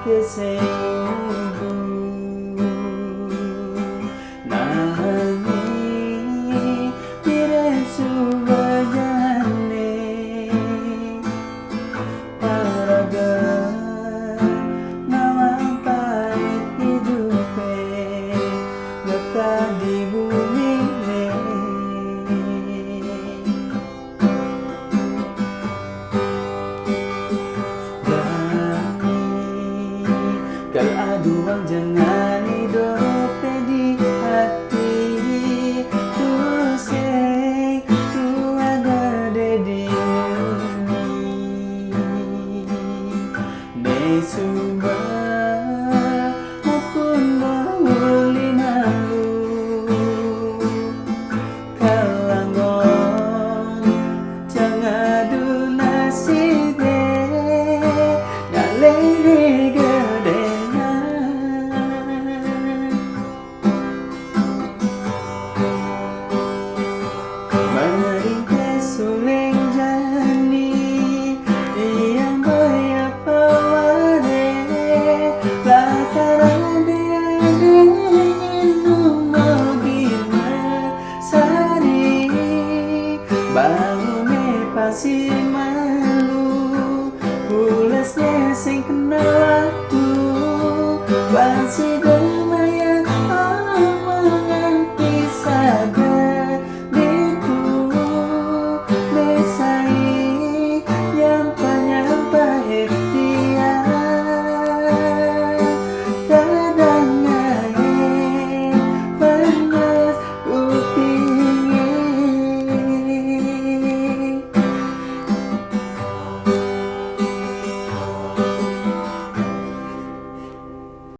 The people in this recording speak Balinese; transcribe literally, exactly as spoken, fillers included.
ke seng mudu. Nangini pire suba jane, paraga nawa pait idupe, gata di bumi ne. Kal aduang jangani dope di hati, tu seng tu agade di bumi. Nei suba mukun mauli nalu, kalangon jangadu naside, nale